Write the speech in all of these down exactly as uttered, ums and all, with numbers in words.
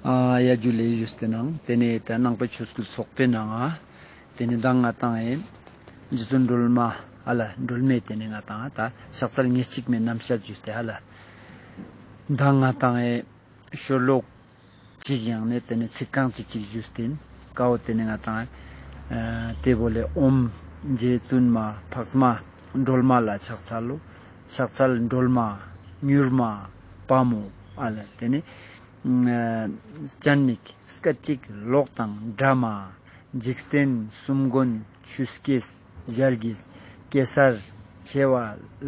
ཨ་ཡ་ཇུ་ལེ་ཞུས་ཏེ་ནང་ཏེ་ནེ་ད་ནང་པའི་ཆོས་སྐུལ་ཚོགས་པའི་ནང་ང་ཏེ་ནེ་མདང་ང་ཏང་ཨེ་རྗེ་བཙུན་སྒྲོལ་མ་ཨ་ལ་སྒྲོལ་མའི་ཏེ་ནེ་ང་ཏང་ད་ཕྱག་འཚལ་ཉེར་གཅིག་མའི་རྣམ་བཤད་ཞུས་ཏེ་ཨ་ལ་མདང་ང་ཏང་ཨེ་ཤོ་ལོག་ཅིག་ཡང་ནེ་ཏེ་ནེ་ཚིག་རྐང་ཅིག་ཅིག་ཞུས་ཏེ་ཀ་བོ་ཏེ་ནེ་ང་ཏང་ཨེ་ཏེ་བོ་ལེ་ཨོཾ་རྗེ་བཙུན་མ་འཕགས་མ་སྒྲོལ་མ་ལ་ཕྱག་འཚལ་ལོ། ཕྱག་འཚལ་སྒྲོལ་མ་མྱུར་མ་དཔའ་མོ་ཨ་ལ་ཏེ་ནེ་སྤྱན་ནི་སྐད་ཅིག་གློག་དང་འདྲ་མ། འཇིག་རྟེན་གསུམ་མགོན་ཆུ་སྐྱེས་ཞལ་གྱི། གེ་སར་བྱེ་བ་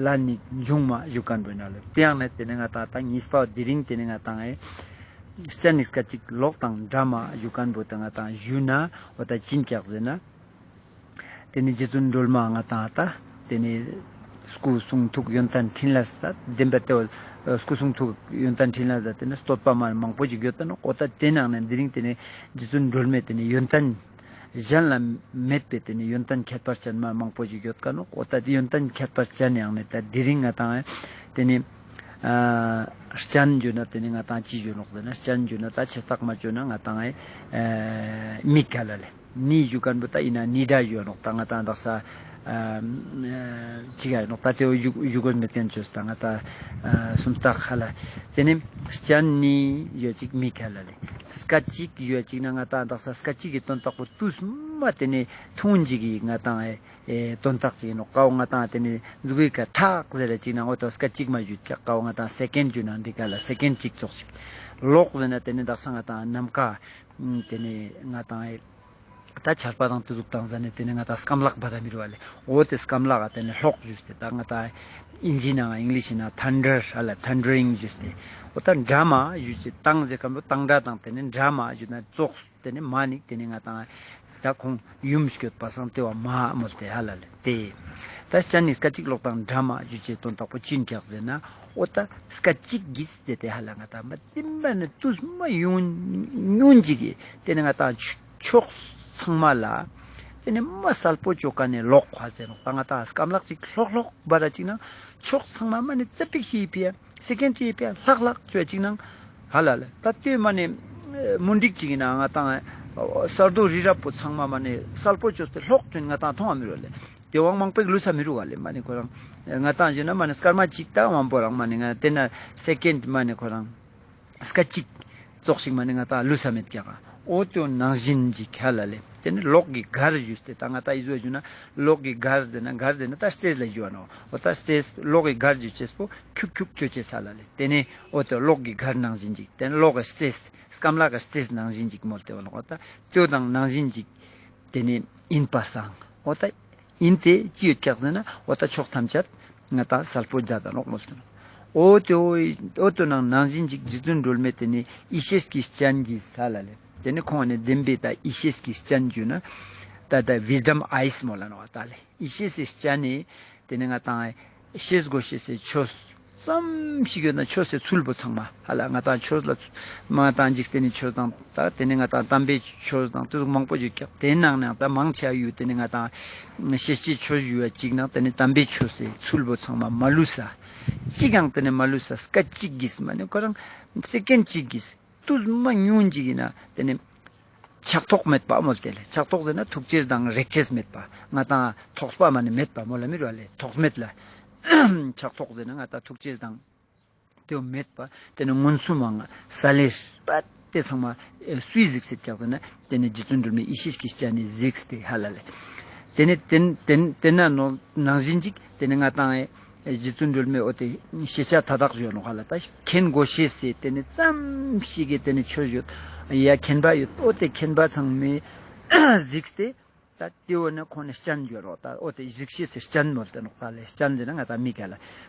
ལ་ནི་འབྱུང་མ་ཞུ་ཁན་བོ་ཨིན་ན་ལེ། ཏེ་ཡང་ནེ་ཏེ་ནེ་ང་ཏང་ད་གཉིས་པ་དེ་རིང་ཏེ་ནེ་ང་ཏང་ཨེ་སྤྱན་ནི་སྐད་ཅིག་གློག་དང་འདྲ་མ་ཞུ་ཁན་བོ་ད་ང་ཏང་ཞུ་ན་འོ་ད་ཅི་ཨིན་ཀྱག་ཟེར་ན། ཏེ་ནེ་རྗེ་བཙུན་སྒྲོལ་མ་ང་ཏང་ད་ཏེ་ནེ་སྐུ་གསུང་ཐུགས་ཡོན་ཏན་འཕྲིན་ལས་ད་བདེན་པ་ཏེ་བོ་སྐུ་གསུང་ཐུགས་ཡོན་ཏན་འཕྲིན་ལས་ད་ཏེ་ནེ་བསྟོད་པ་མ་མང་པོ་ཞིག་ཡོད་ད་ནོག་འོ་ད་ཏེ་ནང་ནེ་དེ་རིང་ཏེ་ནེ་རྗེ་བཙུན་སྒྲོལ་མའི་ཏེ་ནེ་ཡོན་ཏན་གཞན་ལ་མེད་པའི་ཏེ་ནེ་ཡོན་ཏན་ཁྱད་པར་ཅན་མ་མང་པོ་ཞིག་ཡོད་ཀ་ནོག་འོ་ད་ཏེ་ཡོན་ཏན་ཁྱད་པར་ཅན་ཡང་ནེ་ད་དེ་རིང་ང་ཏང་ཨེ་ཏེ་ནེ་ཨ་སྤྱན་ཞུ་ན་ཏེ་ནེ་ང་ཏང་ཅི་ཞུ་ནོག་ཟེར་ན་སྤྱན་ཞུ་ན་ད་ཆེ་རྟགས་མ་ཞུ་ན་ང་ཏང་ཨེ་མིག་ཧ་ལ་ལེ། ནི་ཞུ་ཁན་བོ་ད་ཨིན་ན་ནི་སྒྲ་ཞུ་ནོག་ད་ང་ཏང་དག་ས་ཨ་ཅི་ག་ནོག་ད་ཏེ་བོ་ཞུ་ཞུ་དགོས་མེད་ཁན་ཅོས་ད་ང་ཏང་ཨ་སུམ་རྟགས་ཧ་ལ། ཏེ་ནེ་སྤྱན་ནི་ཞུ་ཅིག་མིག་ཧ་ལ་ལེ། སྐད་ཅིག་ཞུ་ཅིག་ན་ང་ཏང་དག་ས་སྐད་ཅིག་གི་དོན་དག་པོ་ཏུས་མ་ཏེ་ནེ་ཐུང་ཅིག་གི་ང་ཏང་ཨེ་དོན་དག་ཅིག་ཨིན་ནོག་ཀ་བོ་ང་ཏང་ཏེ་ནེ་མཛུ་གུའི་ཀ་ཐག་ཟེར་ཅིག་ན་འོ་ད་སྐད་ཅིག་མ་ཞུ་ཀ་བོ་ང་ཏང་སེ་ཀེན་ཌ་ཞུ་ན་འགྲིག་ག་ལ་སེ་ཀེན་ཌ་ཅིག་ཙོགས་ཤིག་ལོག་ཟེར་ན་ཏེ་ནེ་དག་ས་ང་ཏང་ནམ་མཁའ་ཏེ་ནེ་ང་ཏང་ཨེ་ད་ཆར་པ་དང་ཏེ་ཟུག་བཏང་ཟ་ནེ་ཏེ་ནེ་ང་ཏང་སྐམ་ལག་བ་ར་མི་རུ་བ་ལེ། འོ་ཏེ་སྐམ་ལག་ག་ཏེ་ནེ་གློག་ཞུས་ཏེ་ད་ང་ཏང་ཨིན་ཇི་ནང་ཨིང་ལིཤ་ནང་ཐན་ཌར་ཧ་ལ་ཐན་ཌ་རིང་ཞུས་ཏེ། འོ་ད་འདྲ་མ་ཞུ་ཅེས་བཏང་ཟེར་ཁན་བོ་བཏང་སྒྲ་དང་ཏེ་ནེ་འདྲ་མ་ཞུ་ན་ཙོགས་ཏེ་ནེ་མ་ནི་ཏེ་ནེ་ང་ཏང་ད་ཁོང་ཡུམ་སྐྱོད་པ་སང་ཏེ་བོ་མ་མོལ་ཏེ་ཧ་ལ་ལེ། ཏེ་ད་སྤྱན་ནི་སྐད་ཅིག་གློག་དང་འདྲ་མ་ཞུ་ཅེས་དོན་དག་པོ་ཅི་ཨིན་ཀྱག་ཟེར་ན་འོ་ད་སྐད་ཅིག་གིས་ཟེར་ཏེ་ཧ་ལ་ང་ཏང་མ་ཏེ་མ་ནེ་ཏུས་མ་ཡུན་ཉུང་ཅིག་གི་ཏེ་ནེ་ང་ཏང་ཕྱོགས་ཚང་མ་ལ་ཏེ་ནེ་མ་སལ་པོ་ཅོ་ཁན་ནི་གློག་ཧ་ཟེར་ནོག་ད་ང་ཏང་སྐམ་ལག་ཅིག་ལྷོག་ལྷོག་བ་ར་ཅིག་ན་ཕྱོགས་ཚང་མ་མ་ནེ་ཙ་པིག་ཤིག་ཕི་ཡ་སེ་ཀེན་ཌ་ཅིག་ཕི་ཡ་ལྷག་ལྷག་ཅོ་ཅིག་ན་ཧ་ལ་ལེ། ད་ལྟོས་མ་ནེ་མུན་དིག་ཅིག་ཨིན་ན་ང་ཏང་ས་རྡོ་རི་རབ་པོ་ཚང་མ་མ་ནེ་སལ་པོ་ཅོས་ཏེ་ལྷོག་ཅོ་ན་ང་ཏང་མཐོང་བ་མི་རུ་ལེ། ཏེ་བོ་མང་པོ་ལུས་ས་མི་རུ་ག་ལེ། མ་ནེ་ཁོ་རང་ང་ཏང་ཞུ་ན་མ་ནེ་སྐར་མ་ཅིག་ད་མང་པོ་རང་མ་ནེ་ང་ཏེ་ན་སེ་ཀེན་ཌ་མ་ནེ་ཁོ་རང་སྐད་ཅིག་ཙོགས་ཤིག་མ་ནེ་ང་ཏང་ལུས་ས་མེད་ཀྱག་འོ་ཏེ་ནང་བཞིན་ཅིག་ཧ་ལ་ལེ། ཏེ་ནེ་གློག་གི་གར་ཞུས་ཏེ་ད་ང་ཏང་ཨི་ཟོ་ཞུ་ན་གློག་གི་གར་ཟེར་ན་གར་ཟེར་ན་ད་རྩེས་ལ་ཞུ་བ་ནོག་འོ་ད་རྩེས་གློག་གི་གར་ཞུ་ཅེས་པོ་ཁྱུག་ཁྱུག་ཅོ་ཅེས་ཧ་ལ་ལེ། ཏེ་ནེ་འོ་ཏེ་གློག་གི་གར་ནང་བཞིན་ཅིག་ཏེ་ནེ་གློག་གི་རྩེས་སྐམ་ལག་གི་རྩེས་ནང་བཞིན་ཅིག་མོལ་ཏེ་བ་ནོག་འོ་ད་ཏེ་བོ་དང་ནང་བཞིན་ཅིག་ཏེ་ནེ་ཨིན་པ་སང་འོ་ད་ཨིན་ཏེ་ཅི་ཡོད་ཀྱག་ཟེར་ན་འོ་ད་ཕྱོགས་ཐམས་ཅད་ང་ཏང་སལ་པོ་མཛད་ད་ནོག་མོལ་ཏེ་ནོག་འོ་ཏེ་འོ་ཏེ་ནང་ནང་བཞིན་ཅིག་རྗེ་བཙུན་སྒྲོལ་མའི་ཏེ་ནེ་ཡེ་ཤེས་ཀྱི་སྤྱན་གྱིས་ཧ་ལ་ལེ། ཏེ་ནེ་ཁོང་ནེ་བདེན་པའི་ད་ཡེ་ཤེས་ཀྱི་སྤྱན་ཞུ་ན་ད་ད་ཝིས་ཌམ་ཨའིས་མོལ་ལ་ནོག་ད་ལེ། ཡེ་ཤེས་སི་སྤྱན་ནི་ཏེ་ནེ་ང་ཏང་ཤེས་དགོས་ཤེས་སི་ཆོས་ཙམ་ཞིག་ཡོད་ན་ཆོས་སི་ཚུལ་པོ་ཚང་མ་ཧ་ལ་ང་ཏང་ཆོས་ལ་ཚུ་ང་ཏང་འཇིག་རྟེན་ནི་ཆོས་དང་ད་ཏེ་ནེ་ང་ཏང་དམ་པའི་ཆོས་དང་ཏེ་ཟུག་མང་པོ་ཞིག་ཀྱག་ཏེ་ནང་ནེ་ད་མང་ཆེ་བ་ཡོད་ཏེ་ནེ་ང་ཏང་ཤེས་བྱའི་ཆོས་ཞུ་བ་ཅིག་ནང་ཏེ་ནེ་དམ་པའི་ཆོས་སི་ཚུལ་པོ་ཚང་མ་མ་ལུས་ས་ཅིག་ཡང་ཏེ་ནེ་མ་ལུས་ས་སྐད་ཅིག་གིས་མ་ནེ་ཁོ་རང་སེ་ཀེན་ཅིག་གིས་ཏུས་མ་ཉུང་ཅིག་ཨིན་ན་ཏེ་ནེ་ཆགས་ཐོགས་མེད་པ་མོལ་ཏེ་ལེ། ཆགས་ཐོགས་ཟེར་ན་ཐུག་ཅེས་དང་རེག་ཅེས་མེད་པ། ང་ཏང་ཐོགས་པ་མ་ནེ་མེད་པ་མོལ་ལ་མི་རུ་བ་ལེ། ཐོགས་མེད་ལ་ཆགས་ཐོགས་ཟེར་ན་ང་ཏང་ཐུག་ཅེས་དང་ཏེ་བོ་མེད་པ། ཏེ་ནེ་མངོན་སུམ་མ་ང་ས་ལེ་པ་ཏེ་ཚང་མ་སུའི་གཟིགས་སེ་ཀྱག་ཟེར་ན་ཏེ་ནེ་རྗེ་བཙུན་སྒྲོལ་མའི་ཡེ་ཤེས་ཀྱི་སྤྱན་ནི་གཟིགས་ཏེ་ཧ་ལ་ལེ། ཏེ་ནེ་ཏེ་ཏེ་ཏེ་ན་ནང་བཞིན་ཅིག་ཏེ་ནེ་ང་ཏང་རྗེ་བཙུན་སྒྲོལ་མའི་འོ་ཏེ་ཤེས་བྱ་ཐ་དག་ཡོད་ནོག་ཧ་ལ། ད་མཁྱེན་དགོས་ཤེས་སི་ཏེ་ནེ་ཙམ་ཞིག་གི་ཏེ་ནེ་ཆོས་ཡོད་ཡ་མཁྱེན་པ་ཡོད། འོ་ཏེ་མཁྱེན་པ་ཚང་མའི་གཟིགས་ཏེ་ད་ཏེ་བོ་ནི་ཁོང་ནི་སྤྱན་ཡོད་རོག་ད་འོ་ཏེ་གཟིགས་ཤེས་སི་སྤྱན་མོལ་ཏེ་ནོག་ད་ལེ། སྤྱན་ཟེར་ན་ང་ཏང་མིག་ག་ལ་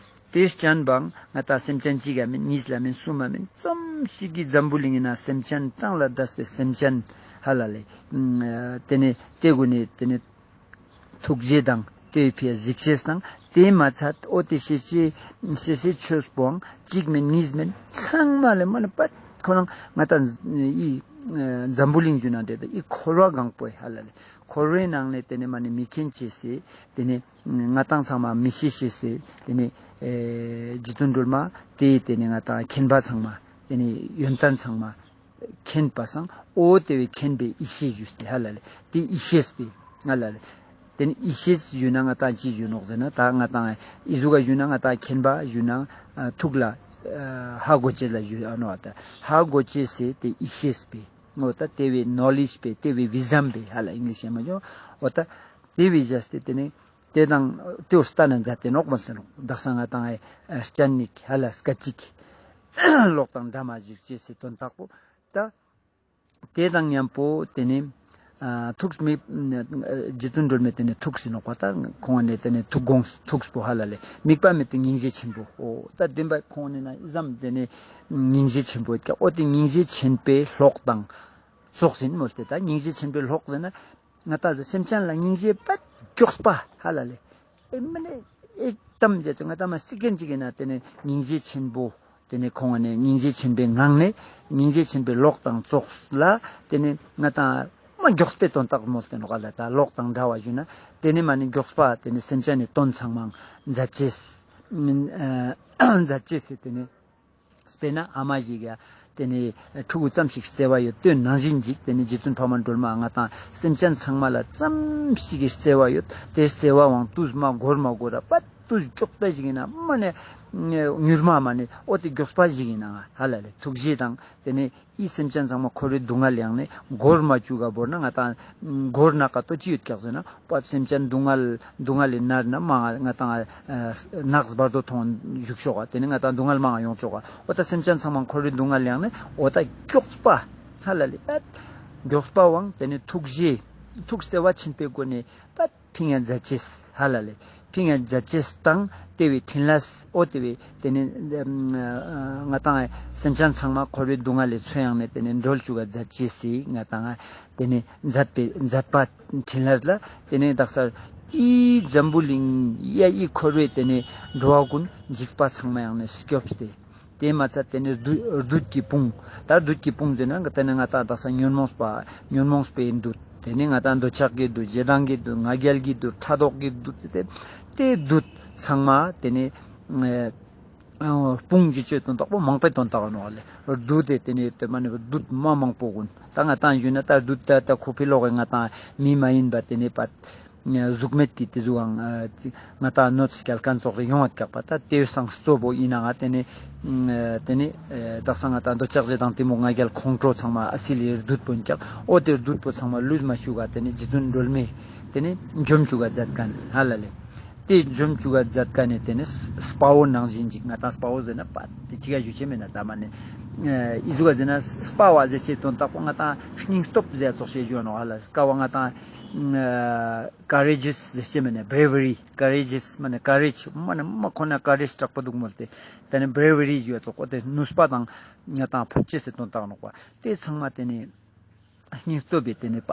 ཏེ་སྤྱན་བང་ང་ཏང་སེམས་ཅན་གཅིག་ག་མིན་གཉིས་ལ་མིན་གསུམ་མ་མིན་ཙམ་ཞིག་གི་འཛམ་བུ་གླིང་ན་སེམས་ཅན་གྲངས་ལས་འདས་པའི་སེམས་ཅན་ཧ་ལ་ལེ། ཏེ་ནེ་ཏེ་གུན་ནི་ཏེ་ནེ་ཐུགས་རྗེ་དང་ཏེའི་ཕི་གཟིགས་ཤེས་དང་ཏེ་མ་ཚད་འོ་ཏེ་ཤེས་བྱའི་ཤེས་བྱའི་ཆོས་པོའང་གཅིག་མིན་གཉིས་མིན་ཚང་མ་ལེ་མ་ནེ་པད་ཁོ་རང་ང་ཏང་འི་འཛམ་བུ་གླིང་ཞུ་ན་འདྲེ་ད་འི་འཁོར་བ་གང་པོའི་ཧ་ལ་ལེ་འཁོར་བའི་ནང་ནེ་ཏེ་ནེ་མ་ནེ་མི་མཁྱེན་ཅེས་སི་ཏེ་ནེ་ང་ཏང་ཚང་མ་མི་ཤེས་ཤེས་སི་ཏེ་ནེ་རྗེ་བཙུན་སྒྲོལ་མ་ཏེ་ཏེ་ནེ་ང་ཏང་མཁྱེན་པ་ཚང་མ་ཏེ་ནེ་ཡོན་ཏན་ཚང་མ། མཁྱེན་པ་སང་འོ་ཏེ་བོའི་མཁྱེན་པའི་ཡེ་ཤེས་ཞུས་ཏེ་ཧ་ལ་ལེ། ཏེ་ཡེ་ཤེས་པའི་ཧ་ལ་ལེ། ཏེ་ནེ་ཡེ་ཤེས་ཞུ་ན་ང་ཏང་ཅི་ཞུ་ནོག་ཟེར་ན་ད་ང་ཏང་ཨི་ཟུག་ག་ཞུ་ན་ང་ཏང་མཁྱེན་པ་ཞུ་ན་ཨ་ཐུགས་ལ་ཨ་ཧ་གོ་ཅེས་ལ་ཞུ་ཨ་ནོག་ད། ཧ་གོ་ཅེས་སི་ཏེ་ཡེ་ཤེས་པའི་འོ་ད་ཏེ་བོའི་ནོ་ལེཇ་པའི་ཏེ་བོའི་ཝིས་ཌམ་པའི་ཧ་ལ་ཨིང་ལིཤ་ཡ་མ་ཞོ། འོ་ད་ཏེ་བོའི་བཞག་སྟེ་ཏེ་ནེ་ཏེ་དང་ཏེ་བོ་སྟན་ན་མཛད་དེ་ནོག་མ་ཟེར་ནོག། དག་ས་ང་ཏང་ཨེ་སྤྱན་ནི་ཧ་ལ་སྐད་ཅིག་གློག་དང་འདྲ་མ་བཞུགས་ཅེས་སི་དོན་དག་པོ་ད། ཏེ་དང་མཉམ་པོ་ཏེ་ནེ་ཨ་ཐུགས་མི་རྗེ་བཙུན་སྒྲོལ་མའི་ཏེ་ནེ་ཐུགས་ཟེར་ནོག་པ་ད་ཁོང་ནེ་ཏེ་ནེ་ཐུགས་དགོངས་ཐུགས་པོ་ཧ་ལ་ལེ། དམིགས་པ་མེད་དེ་སྙིང་རྗེ་ཆེན་པོ་འོ་ད་བདེན་པ་ཁོང་ནེ་ན་ཨི་ཙམ་ཏེ་ནེ་སྙིང་རྗེ་ཆེན་པོ་ཡོད་ཀྱག། འོ་ཏེ་སྙིང་རྗེ་ཆེན་པོའི་གློག་དང་ཙོགས་ཟེར་མོལ་ཏེ་ད་སྙིང་རྗེ་ཆེན་པོའི་གློག་ཟེར་ན་ང་ཏང་སེམས་ཅན་ལ་སྙིང་རྗེ་པད་མགྱོགས་པ་ཧ་ལ་ལེ། ཨེ་མ་ནེ་ཨེ་གཏམ་བྱས་ཙང་ང་ཏང་མ་སི་ཀན་ཅིག་ཡིན་ན་ཏེ་ནེ་སྙིང་རྗེ་ཆེན་པོ་ཏེ་ནེ་ཁོང་ནེ་སྙིང་རྗེ་ཆེན་པོའི་ངང་ནེ་སྙིང་རྗེ་ཆེན་པོའི་གློག་དང་ཙོགས་ལ་ཏེ་ནེ་ང་ཏང་མ་མགྱོགས་པའི་དོན་དག་མོལ་ཏེ་ནོག་ལ་ད་གློག་དང་འདྲ་བ་ཞུ་ན་ཏེ་ནེ་མ་ནེ་མགྱོགས་པ་ཏེ་ནེ་སེམས་ཅན་ནི་དོན་ཚང་མ་མཛད་ཅེས་མཛད་ཅེས་སི་ཏེ་ནེ། དཔེར་ན་ཨ་མ་ཞིག་ག་ཏེ་ནེ་ཕྲུ་གུ་ཙམ་ཞིག་བརྩེ་བ་ཡོད་ཏེ་ནང་བཞིན་ཅིག་ཏེ་ནེ་རྗེ་བཙུན་འཕགས་མ་སྒྲོལ་མ་ང་ཏང་སེམས་ཅན་ཚང་མ་ལ་ཙམ་ཞིག་གི་བརྩེ་བ་ཡོད། ཏེ་བརྩེ་བའང་ཏུས་མ་འགོར་མ་འགོར་ར་པད་ཏུས་མགྱོགས་པ་ཞིག་ཡིན་ན་མ་ནེ་མྱུར་མ་མ་ནེ་འོ་ཏེ་མགྱོགས་པ་ཞིག་ཡིན་ན་ང་ཧ་ལ་ལེ་ཐུགས་རྗེ་དང་ཏེ་ནེ་ཨི་སེམས་ཅན་ཚང་མ་འཁོར་བའི་སྡུག་བསྔལ་ཡང་ནེ་འགོར་མ་བཅུག་ག་བོར་ན་ང་ཏང་འགོར་ན་ཀ་ཏོ་ཅི་ཡོད་ཀྱག་ཟེར་ན། པ་སེམས་ཅན་སྡུག་བསྔལ་སྡུག་བསྔལ་ལས་མནར་ན་མ་ང་ཏང་ཨ་ནགས་བར་དོ་མཐོང་བཞུགས་ཤོག་ག། ཏེ་ནེ་ང་ཏང་སྡུག་བསྔལ་མང་ཡོང་ཆོག་ག། འོ་ད་སེམས་ཅན་ཚང་མ་འཁོར་བའི་སྡུག་བསྔལ་ཡང་ནེ་འོ་ད་མགྱོགས་པ་ཧ་ལ་ལེ་པད་མགྱོགས་པ་བང་ཏེ་ནེ་ཐུགས་རྗེ་ཐུགས་བརྩེ་བ་ཆེན་པོའི་སྒོ་ནེ་པད་ཕིང་ཡ་མཛད་ཅེས་ཧ་ལ་ལེ་ཕིང་ཡ་མཛད་ཅེས་དང་ཏེ་བོའི་ཕྲིན་ལས་འོ་ཏེ་བོའི་ཏེ་ནེ་ང་ཏང་སེམས་ཅན་ཚང་མ་འཁོར་བའི་སྡུག་བསྔལ་ལས་ཚུར་ཡང་ནེ་ཏེ་ནེ་སྒྲོལ་བཅུག་ག་མཛད་ཅེས་སི་ང་ཏང་ཏེ་ནེ་མཛད་པའི་མཛད་པ་ཕྲིན་ལས་ལ་ཏེ་ནེ་དག་ས་ཨི་འཛམ་བུ་གླིང་ཡ་ཨི་འཁོར་བའི་ཏེ་ནེ་འགྲོ་བ་ཀུན་འཇིགས་པ་ཚང་མ་ཡང་ནེ་སྐྱོབས་ཏེ། ཏེ་མ་ཚད་ཏེ་ནེ་བདུད་བདུད་ཀྱི་དཔུང་། ད་བདུད་ཀྱི་དཔུང་ཟེར་ན་ཏེ་ནེ་ང་ཏང་དག་ས་ཉོན་མོངས་པ་ཉོན་མོངས་པའི་བདུད། ཏེ་ནེ་ང་ཏང་འདོད་ཆགས་ཀྱི་བདུད། ཞེ་སྡང་གི་བདུད། ང་རྒྱལ་གྱི་བདུད། ཕྲག་དོག་གི་བདུད་ཟེར་ཏེ་ཏེ་བདུད་ཚང་མ་ཏེ་ནེ་ཨ་དཔུང་གི་ཅོས་དོན་དག་པོ་མང་པོའི་དོན་དག་ནོག་ལེ། བདུད་དེ་ཏེ་ནེ་ཏེ་མ་ནེ་བདུད་མ་མང་པོ་ཀུན་ད་ང་ཏང་ཞུས་ན་ད་བདུད་ད་ད་ཁོ་ཕི་ལོག་གི་ང་ཏང་མི་མ་ཡིན་པ་ཏེ་ནེ་པ་གཟུགས་མེད་ཀྱི་ཏེ་ཟུག་ཨང་ང་ཏང་གནོད་སྐྱེལ་མཁན་ཙོགས་རེ་ཡོང་བ་ཀྱག་པ། ད་ཏེ་སང་གཙོ་བོ་ཡིན་ན་ང་ཏེ་ནེ་ཏེ་ནེ་དག་ས་ང་ཏང་འདོད་ཆགས་ཞེ་སྡང་གཏི་མུག་ང་རྒྱལ་ཁོང་ཁྲོ་ཚང་མ་ཨ་སི་ལི་བདུད་པོ་ཡིན་ཀྱག། འོ་ཏེ་བདུད་པོ་ཚང་མ་ལུས་མ་ཤུགས་ག་ཏེ་ནེ་རྗེ་བཙུན་སྒྲོལ་མས་ཏེ་ནེ་འཇོམས་བཅུག་ག་མཛད་མཁན་ཧ་ལ་ལེ། ཏེ་འཇོམས་བཅུག་ག་མཛད་མཁན་ནི་ཏེ་ནེ་དཔའ་བོ་ནང་བཞིན་ཅིག་ང་ཏང་དཔའ་བོ་ཟེར་ན་པ་ཏེ་ཅི་ག་ཞུ་ཆེ་མེད་ན་ད་མ་ནེ་ཨི་ཟུག་ག་ཟེར་ན་དཔའ་བོ་ཟེར་ཅེས་དོན་དག་པོ་ང་ཏང་སྙིང་སྟོབས་ཟེར་ཙོགས་ཤིག་ཞུ་ནོག་ཧ་ལ་ལེ། དཀའ་བ་ང་ཏང་ཀ་རེ་ཇེས་ཟེར་ཅེས་མེད་ན་བྲེ་ཝ་རི་ཀ་རེ་ཇེས་མ་ནེ་ཀ་རེཇ་མ་ནེ་མ་ཁོ་ན་ཀ་རེཇ་དྲག་པོ་འདུག་མོལ་ཏེ་ཏེ་ནེ་བྲེ་ཝ་རི་ཞུ་ཙོགས་པོ་ཏེ་ནུས་པ་དང་ང་ཏང་ཕོག་ཅེས་སི་དོན་དག་ནོག་པ། ཏེ་ཚང་མ་ཏེ་ནེ་སྙིང་སྟོབས་པའི་ཏེ་ནེ་པ་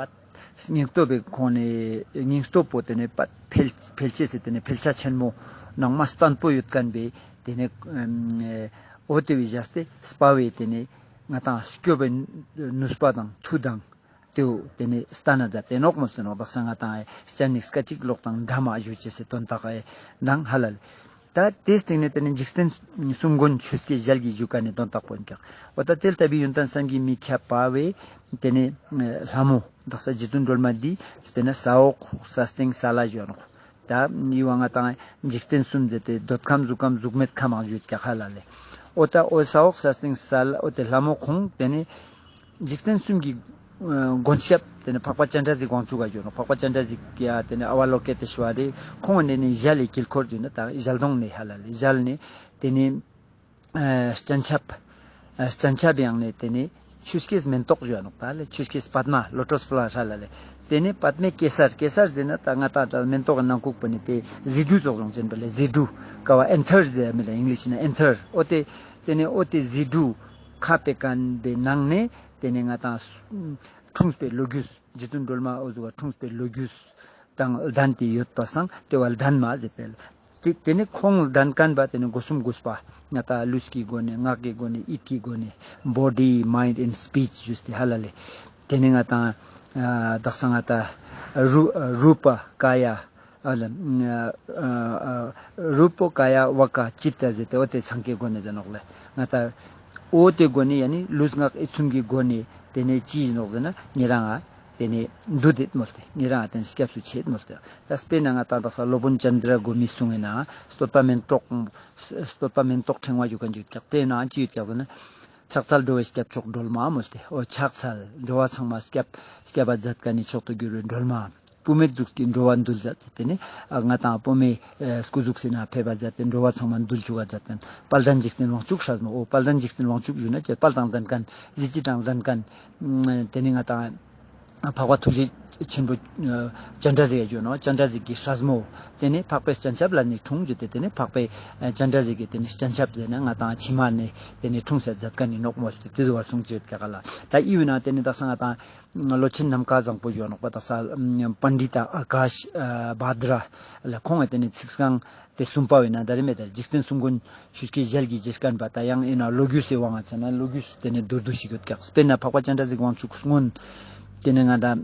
སྙིང་སྟོབས་པའི་ཁོང་ནེ་སྙིང་སྟོབས་པོ་ཏེ་ནེ་པ་འཕེལ་འཕེལ་ཅེས་སི་ཏེ་ནེ་འཕེལ་ཆ་ཆེན་མོ་ནང་མ་བརྟན་པོ་ཡོད་མཁན་པའི་ཏེ་ནེ་འོ་ཏེ་བོའི་བཞག་སྟེ་དཔའ་བོའི་ཏེ་ནེ་ང་ཏང་སྐྱོབ་པའི་ནུས་པ་དང་མཐུ་དང་ཏེའུ་ཏེ་ནེ་སྟན་ན་མཛད་དེ་ནོག་མོལ་ཏེ་ནོག། དག་ས་ང་ཏང་སྤྱན་ནི་སྐད་ཅིག་གློག་དང་འདྲ་མ་ཞུ་ཅེས་སི་དོན་དག་དང་ཧ་ལ་ལེ། ད་ཏེའི་སྟེང་ནེ་ཏེ་ནེ་འཇིག་རྟེན་གསུམ་མགོན་ཆུ་སྐྱེས་ཞལ་གྱི་ཞུ་མཁན་ནི་དོན་དག་པོ་ཡིན་ཀྱག། འོ་ད་དེ་ལྟ་བུའི་ཡོན་ཏན་བསམ་གྱིས་མི་ཁྱབ་པ་བོའི་ཏེ་ནེ་ལྷ་མོ་དག་ས་རྗེ་བཙུན་སྒྲོལ་མ་འདི་དཔེར་ན་ས་འོག་ས་སྟེང་ས་བླ་ཞུ་ནོག། ད་ཡི་བ་ང་ཏང་འཇིག་རྟེན་གསུམ་ཟེར་ཏེ་འདོད་ཁམས་གཟུགས་ཁམས་གཟུགས་མེད་ཁམས་མང་ཞུ་ཀྱག་ཧ་ལ་ལེ། འོ་ད་འོ་ས་འོག་ས་སྟེང་ས་བླ་འོ་ཏེ་ལྷ་མོ་ཁོང་ཏེ་ནེ་འཇིག་རྟེན་གསུམ་གྱི་ཨ་མགོན་སྐྱབས་ཏེ་ནེ་འཕགས་པ་སྤྱན་རས་གཟིགས་དབང་ཕྱུག་ག་ཞུ་ནོག། འཕགས་པ་སྤྱན་རས་གཟིགས་ཡ་ཏེ་ནེ་ཨ་བ་ལོ་ཀེ་ཏེ་ཤྭ་རི་ཁོང་ནེ་ནི་ཞལ་ལི་དཀྱིལ་འཁོར་ཞུ་ན་ད་ཞལ་གདོང་ནེ་ཧ་ལ་ལེ་ཞལ་ནེ་ཏེ་ནེ་ཨ་སྤྱན་ཆབ་ཨ་སྤྱན་ཆབ་ཡང་ནེ་ཏེ་ནེ་ཆུ་སྐྱེས་མེན་ཏོག་ཞུ་ནོག་ད་ལེ། ཆུ་སྐྱེས་པདྨ་ལོ་ཊས་ཕ་ལ་ཝར་ཧ་ལ་ལེ། ཏེ་ནེ་པདྨའི་གེ་སར་གེ་སར་ཟེར་ན་ད་ང་ཏང་ད་མེན་ཏོག་གི་ནང་ཁུག་པོ་ནེ་ཏེ་ཟེ་འབྲུ་ཙོགས་ཡོང་ཅན་པ་ལེ། ཟེ་འབྲུ་ཀ་བ་ཨེན་ཐར་ཟེར་མི་ལ་ཨིང་ལིཤ་ནེ་ཨེན་ཐར། འོ་ཏེ་ཏེ་ནེ་འོ་ཏེ་ཟེ་འབྲུ་ཁ་པེ་ཀན་པའི་ནང་ནེ་ཏེ་ནེ་ང་ཏང་འཁྲུངས་པའི་ལོ་རྒྱུས་རྗེ་བཙུན་སྒྲོལ་མ་འོ་ཟུག་ག་འཁྲུངས་པའི་ལོ་རྒྱུས་དང་ལྡན་ཏེ་ཡོད་པ་སང་ཏེ་བ་ལྡན་མ་ཟེར་ཏེ། ཏེ་ཏེ་ནེ་ཁོང་ལྡན་མཁན་པ་ཏེ་ནེ་སྒོ་གསུམ་གུས་པ་ང་ཏང་ལུས་ཀྱི་སྒོ་ནེ་ངག་གི་སྒོ་ནེ་ཡིད་ཀྱི་སྒོ་ནེ་body mind and speech ཞུས་ཏེ་ཧ་ལ་ལེ། ཏེ་ནེ་ང་ཏང་ཨ་དག་ས་ང་ཏང་རུ་རུ་པ་ཀ་ཡ་ཨ་ལ་ཨ་ཨ་རུ་པ་ཀ་ཡ་ཝ་ཀ་ཅིཏྟ་ཟེར་ཏེ་འོ་ཏེ་ཚང་ཀའི་སྒོ་ནེ་ཟེར་ནོག་ལེ། ང་ཏང་ འོ་དེ་སྒོ་ནས་ཡ་ནི་ལུས་ངག་ཡིད་གསུམ་གྱི་སྒོ་ནས་དེ་ནས་ཅི་ཡིན་ནོག་ཟེར་ན་ཉེ་རང་ང་དེ་ནས་འདུད་དེ་མོལ་ཏེ་ཉེ་རང་ང་དེ་ནས་སྐྱབས་སུ་མཆི་མོལ་ཏེ། ད་དཔེར་ན་ང་ཏང་དག་ས་སློབ་དཔོན་ཙནྡྲ་གོ་མིས་གསུངས་ཡིན་ན་བསྟོད་པ་མེན་ཏོག་བསྟོད་པ་མེན་ཏོག་ཕྲེང་བ་ཞུ་མཁན་ཅིག་ཀྱག་དེ་ན་ཅི་ཡོད་ཀྱག་ཟེར་ན། ཕྱག་འཚལ་འགྲོ་བའི་སྐྱབས་མཆོག་སྒྲོལ་མ་མོལ་ཏེ། འོ་ཕྱག་འཚལ་འགྲོ་བ་ཚང་མ་སྐྱབས་སྐྱབས་པ་མཛད་མཁན་ནི་མཆོག་ཏུ་གྱུར་བའི་སྒྲོལ་མ། བུད་མེད་གཟུགས་ཀྱི་འགྲོ་བ་འདུལ་མཛད་དེ་ནི་ང་ཏང་བུད་མེད་སྐུ་གཟུགས་སི་ནང་ཕེབས་པ་མཛད་དེ་འགྲོ་བ་ཚང་མ་འདུལ་བཅུག་པ་མཛད་དེ་དཔལ་ལྡན་འཇིག་རྟེན་དབང་ཕྱུག་སྲས་མོ། འོ་དཔལ་ལྡན་འཇིག་རྟེན་དབང་ཕྱུག་ཞུ་ན་ཅི་དཔལ་དང་ལྡན་མཁན་གཟི་བརྗིད་དང་ལྡན་མཁན་དེ་ནི་ང་ཏང་འཕགས་པ་ཐུགས་རྗེ་ཆེན་པོ་སྤྱན་རས་གཟིགས་ཡ་ཞུ་ནོག་སྤྱན་རས་གཟིགས་ཀྱི་སྲས་མོ། དེ་ནི་འཕགས་པའི་སྤྱན་ཆབ་ལ་ནི་འཁྲུངས་ཞུ་དེ་དེ་ནི་འཕགས་པའི་སྤྱན་རས་གཟིགས་ཀྱི་དེ་ནི་སྤྱན་ཆབ་ཟེར་ན་ང་ཏང་ཕྱི་མ་ནི་དེ་ནི་འཁྲུངས་ས་མཛད་མཁན་ནི་ནོག་མོལ་ཏེ་དེ་ཟུ་བ་གསུངས་ཅི་ཡོད་ཀྱག་ག་ལ། ད་ཨི་བོ་ན་དེ་ནི་དག་ས་ང་ཏང་ལོ་ཆེན་ནམ་མཁའ་བཟང་པོ་ཞུ་ནོག་པ་དག་ས་པཎྜི་ཏ་ཨ་ཀཱ་ཤ་བྷ་དྲ་ལ་ཁོང་ངི་དེ་ནི་ཚིག་རྐང་དེ་གསུམ་པ་བོ་ན་ད་རེ་མེད་ད་འཇིག་རྟེན་གསུམ་མགོན་ཆུ་སྐྱེས་ཞལ་གྱི་རྗེས་བསྐན་པ། ད་ཡང་ཨིན་ན་ལོ་རྒྱུས་སི་དབང་ང་ཚ་ན་ལོ་རྒྱུས་སི་དེ་ནི་མདོར་བསྡུས་ཤིག་ཡོད་ཀྱག་དཔེར་ན་འཕགས་པ་སྤྱན་རས་གཟིགས་དབང་ཕྱུག་སྔོན་དེ་ནི་ང་ཏང་